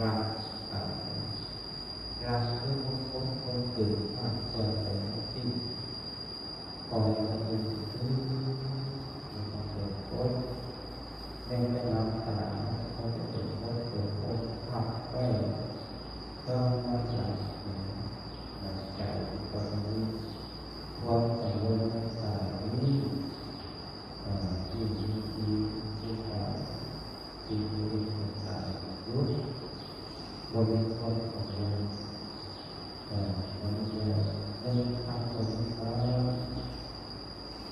ລັກ ລັກຄືບຸກຄົນຄົນເກີດມາສ່ວນໃດທັງສິ້ນ ຂໍໃຫ້ເປັນຊື່ໃນຄວາມເປັນຄົນ ແມ່ນແຕ່ນຳຕາຂອງເປັນຄົນເປັນຄົນຮັບໄວ້ ຕ້ອງມາຈາກໃຈກໍມີຄວາມກັງວົນໃນກາຍນີ້ ເອີ ທີ່ມີທີ່ທີ່ກາຍ ທີ່ມີທີ່ກາຍຢູ່ ບໍ່ແມ່ນຄວາມກັງວົນ ເອີ ມັນຈະເລື່ອງທາງບໍລິການ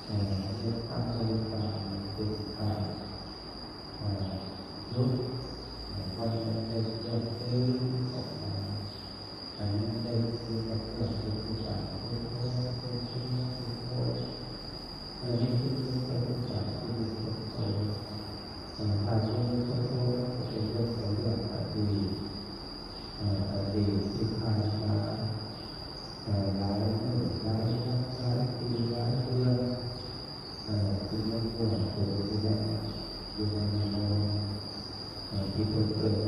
ເອີ ເລື່ອງທາງບໍລິການເປັນການ ເອີ ຢຸດ ເອີ ບໍ່ໃຫ້ມັນໄດ້ເຄື່ອງຕື່ນອອກມາ ໃຫ້ມັນໄດ້ຢູ່ກັບເລື່ອງທີ່ຜູ້ສາວຜູ້ໂທຜູ້ເຊື່ອຜູ້ໂທ ອັນນີ້ຄື ຄື ຄື ຄື ຄື ຄື ເອີ ຖ້າເປັນ ເປັນເລື່ອງຂອງເລື່ອງອະດີດ ເອີ ອະດີດທີ່ຜ່ານມາ ເອີ ຫຼາຍມື້ ຫຼາຍວັນ ຫຼາຍປີ ຫຼາຍເດືອນ ເອີ ທີ່ມັນບວມໂຕຢູ່ໃນ ຢູ່ໃນມະໂນ ເອີ ທີ່ເພິ່ນເອີ້ນ